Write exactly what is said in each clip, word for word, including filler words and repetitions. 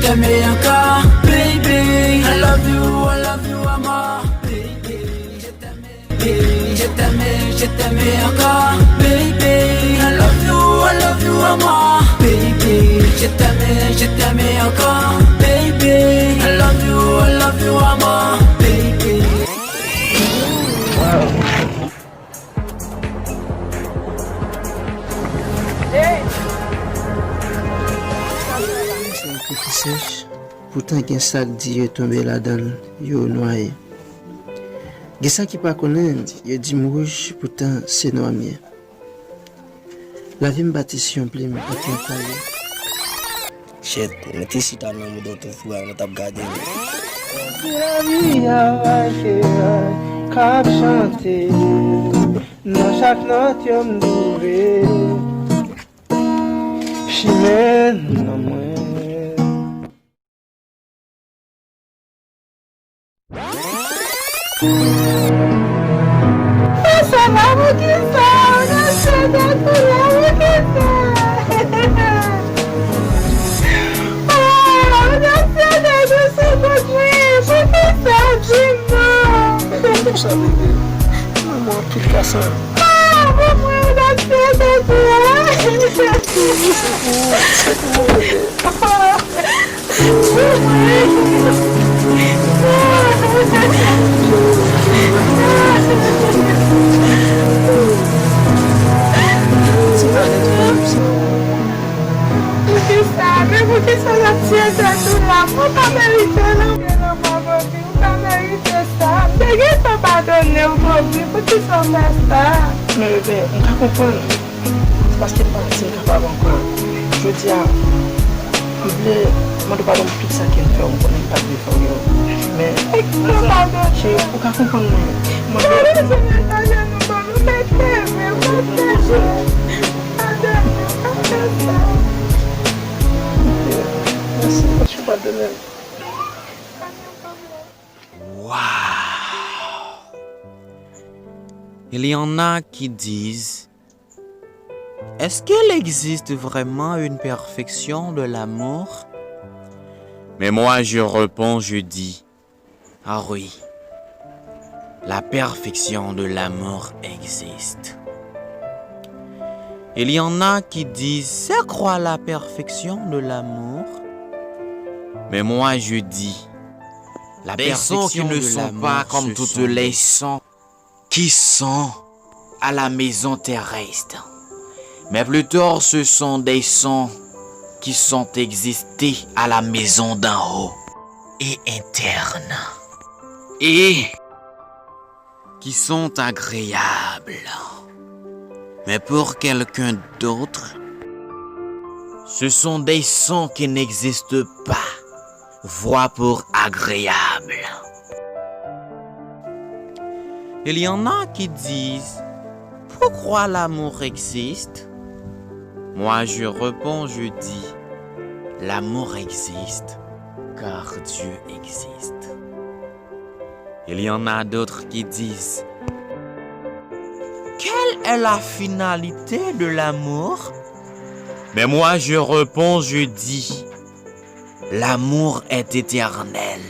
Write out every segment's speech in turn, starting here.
t'aime encore, baby. I love you, I love you, I'm a baby. Je t'aime, je t'aime, je t'aime encore, baby. I love you, I love you, I'm a baby. Je t'aime, je t'aime encore, baby. I love you, I love you, I'm a baby. Hey! Poutan gen sa k di yo tonbe ladan l, yo nwaye. Gen sa ki pa konnen, yo di m wouj, poutan se nwa m ye. Lavi m bati sou yon plim ak yon kaye. Shit, mete chita nan mouda w tou fou a, mwen t ap gade l. Si lavi a bay keray k ap chante, nan chak nòt yo m twouve chimen nan mwen. Sa va, poukisa ou nan chante tou la, poukisa? Ah, ou nan chante tou sou kont mwen, poukisa ou di m non? Mwen, mwen, anpil ka sa. Ah, mwen, mwen, ou nan chante tou la. Poukisa? Men poukisa n ap tiye tèt nou la? Mwen pa merite lanmou, lanmou avè w, ou pa merite sa. M te gentan padone w, Bobby. Poukisa w fè sa? Men, bebe, m ka konprann. Se paske m pa santi m kapab ankò. Jodi a, m vle mande w padon pou tout sa ke m fè w, m konnen m pa t dwe fè w yo. Men, cheri, ou ka konprann mwen. Mwen pa bezwen met ajenou ban nou, mete men, mete men. Padone m, pa fè sa. Mèsi, mèsi, padone m. Waouh! Il y en a qui disent, est-ce qu'il existe vraiment une perfection de l'amour? Mais moi, je réponds, je dis, ah oui, la perfection de l'amour existe. Il y en a qui disent, c'est quoi la perfection de l'amour? Mais moi, je dis, la perfection de l'amour, ce sont des sons qui ne sont pas comme toutes les sons qui sont à la maison terrestre, mais plutôt ce sont des sons qui sont existés à la maison d'en haut et internes et qui sont agréables. Mais pour quelqu'un d'autre, ce sont des sons qui n'existent pas, voire pour agréables. Il y en a qui disent, pourquoi l'amour existe? Moi, je réponds, je dis, l'amour existe, car Dieu existe. Il y en a d'autres qui disent, quelle est la finalité de l'amour? Mais moi, je réponds, je dis, l'amour est éternel,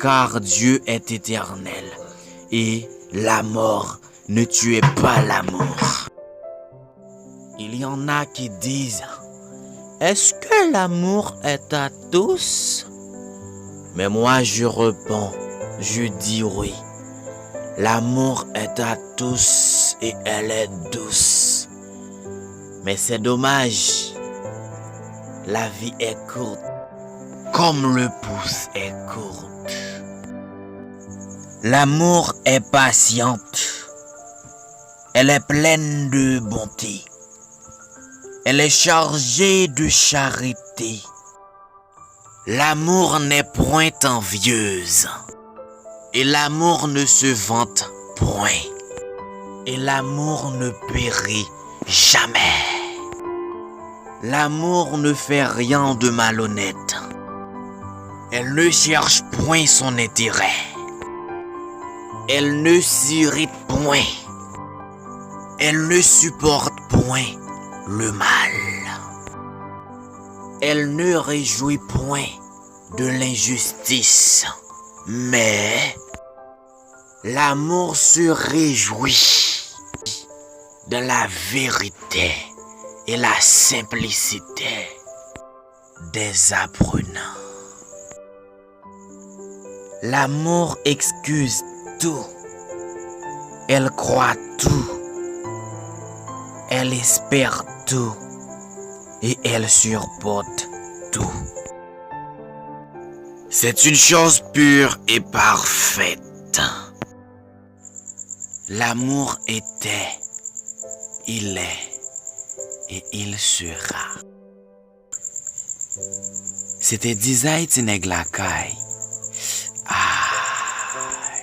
car Dieu est éternel, et la mort ne tuait pas l'amour. Il y en a qui disent, est-ce que l'amour est à tous? Mais moi je réponds, je dis oui. L'amour est à tous et elle est douce. Mais c'est dommage, la vie est courte, comme le pouce est courte. L'amour est patiente. Elle est pleine de bonté. Elle est chargée de charité. L'amour n'est point envieuse. Et l'amour ne se vante point. Et l'amour ne périt jamais. L'amour ne fait rien de malhonnête. Elle ne cherche point son intérêt. Elle ne s'irrite point. Elle ne supporte point le mal. Elle ne réjouit point de l'injustice, mais l'amour se réjouit dans la vérité et la simplicité des apprenants. L'amour excuse tout, elle croit tout, elle espère tout et elle supporte tout. C'est une chose pure et parfaite. L'amour était, il est et il sera. Se te dizay ti nèg lakay. Ay.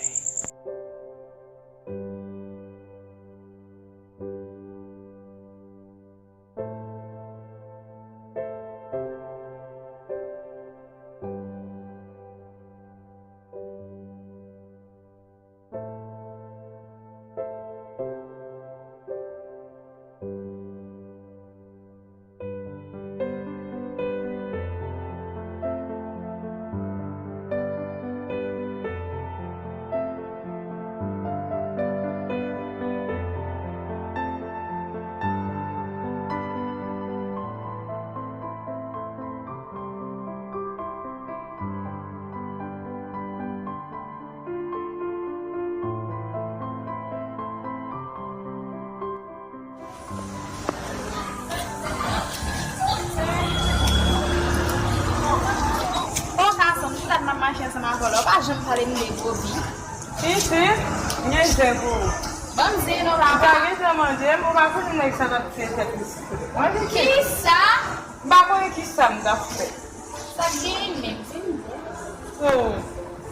O gason, m chita m ap mache ansanm avè w la, ou pa janm pale m de Bobi. Pitit, m gen zen pou ou. Ban m zen non papa. Ou pa gen zen manje m, ou pa konnen nèg sa t ap tiye tèt li sou kote. Mwen vin. Kisa? M pa konnen kisa m t ap fè. Sa k genyen menm, di m. Oh,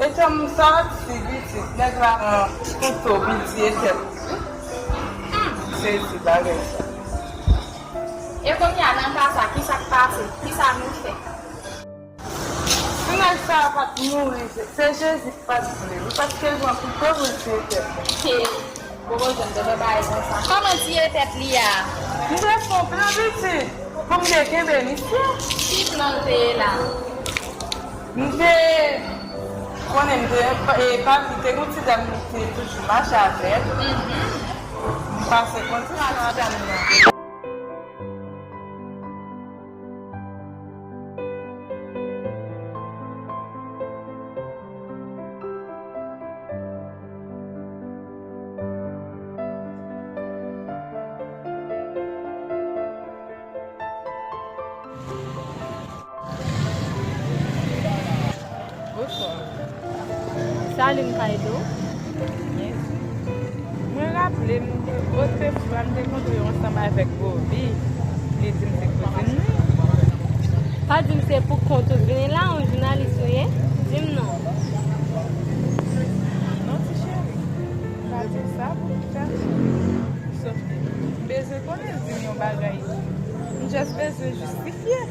e tanm sòti pitit, nèg la pran kouto vin tiye tèt li. Hmm. Sezi bagay sa. E kounye a, nan ka sa, kisa k pase? Kisa nou fè? Si nèg sa a pa t mouri, se, se Jezi ki pa t vle. Li pa t te pran kouto pou l tiye tèt li. He, Bobo Jòn te fè bagay konsa. Kòman tiye tèt li a? M te fè yon plan pitit pou m te kenbe misye. Ki plan l te ye la? M te konnen m te, e, papi te gon ti dam li te toujou mache avè l. Mhm. M pase konn ti dam nan. Bonswa. Salut, m ka ede w? Byen si. Mwen raple m, otrefwa m te kontre w ansanm avèk Bobi. Li di m se kouzin li. Pa di m se pou kont ou vini la, yon jounalis ou ye? Di m non. Non, ti cheri. Pa di sa pou m fè. Sòf ke m bezwen konnen, di m yon bagay. M just bezwen jistifye.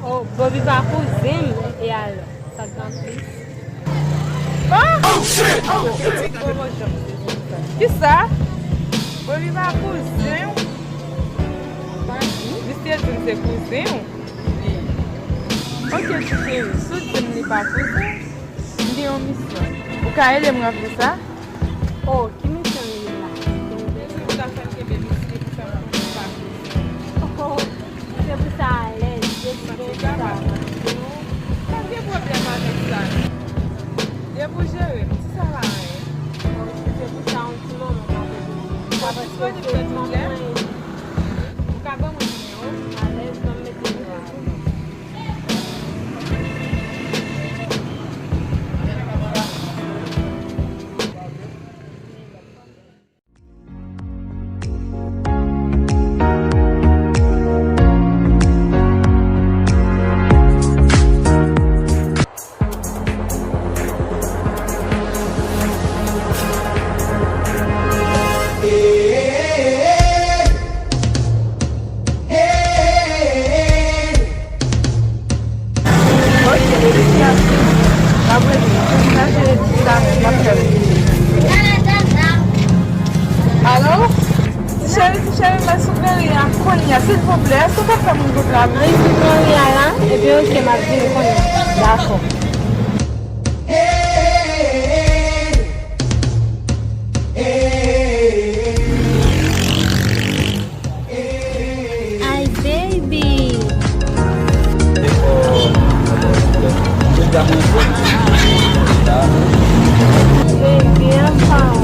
Oh, Bobi pa kouzen m, e alò? Sa k gen plis? Ah! Pitit Bobo Jòn. Kisa? Bobi pa kouzen w? Misye di m se kouzen w. Ok, ti cheri, si w di m li pa kouzen w, m gen yon misyon. Ou ka ede m ranpli sa? Oh, ki misyon li ye la? Mezanmi, ou ta fè m kenbe misye pou fè m konnen pa kouzen. Oh, se pou sa alèz, se pou sa. Pa gen pwoblèm avèk sa. Depi w jere m, ti sa pa anyen. Oh, se pou sa, yon ti moman m ap ede w. Ou disponib nan tout lè? Ou ka ban mwen nimewo? Alèz, ban m mete nimewo. Alo? Ti cheri, ti cheri, mwen sou preri a kounye a, silvouplè, èske w ka fè moun kote a? Mwen sou preri a la, epi oke, m ap vini kounye a. Dakò. Ay, baby. Baby, I'm fine.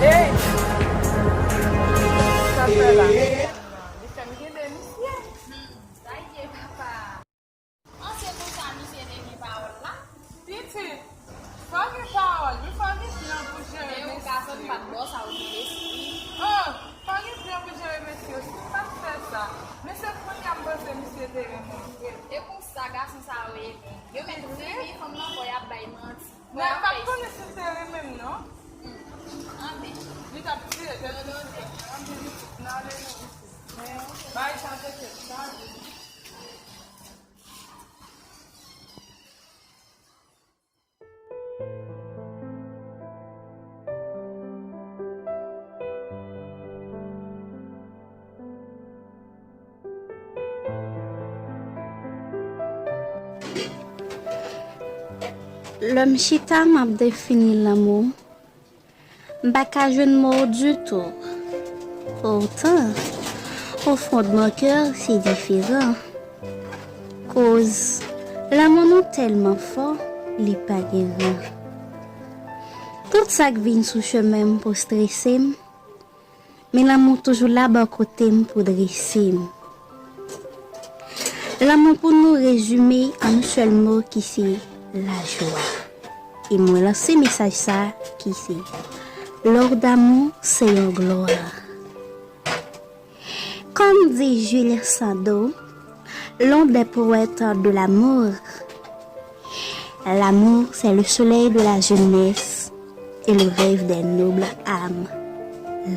Hey! Sa fè la? Li fè m kenbe misye. Sa ye, papa? An, se konsa misye te gen pawòl la. Pitit, fò gen pawòl, wi, fò gen plan pou jere mesye. Men ou ka santi pa t bò sa ou gen lespri. Oh, fò gen plan pou jere mesye, si m pa t fè sa. Men se kounye a m panse misye te renmen m vre. E konsa gason sa yo ye menm. Yo mèt fini fanm nan fò y ap bay manti. Men m pa t konnen si l te renmen m non. Hmm. Anben. Li t ap tire tèt li sou tèt mwen. Anben, pitit, n ale non, pitit. Men bagay sa te fèt sa vre. Lè m chita m ap defini lanmou, m pa ka jwenn mo ditou. Pourtant, au fond de mon cœur, c'est différent. Koz, lanmou nou tèlman fò, li pa gen ran. Tout sa k vin sou chemen m pou strese m, men lanmou toujou la bò kote m pou drese m. Lanmou pou nou rezime an yon sèl mo ki se lajwa. E mwen lanse mesaj sa ki se, l'or d'amour, c'est une gloire. Comme dit Jules Sandeau, l'un des poètes de l'amour, l'amour, c'est le soleil de la jeunesse et le rêve des nobles âmes.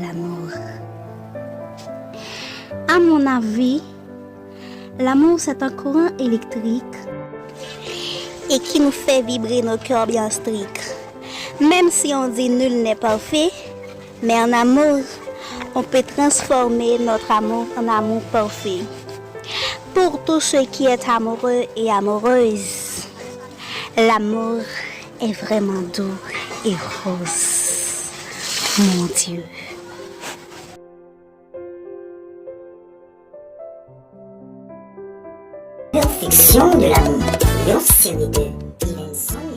L'amour. À mon avis, l'amour, c'est un courant électrique et qui nous fait vibrer nos cœurs bien stricts. Même si on dit nul n'est parfait, mais en amour, on peut transformer notre amour en amour parfait. Pour tous ceux qui est amoureux et amoureuse, l'amour est vraiment doux et rose. Mon Dieu. Perfection de l'amour, une série de Stevenson.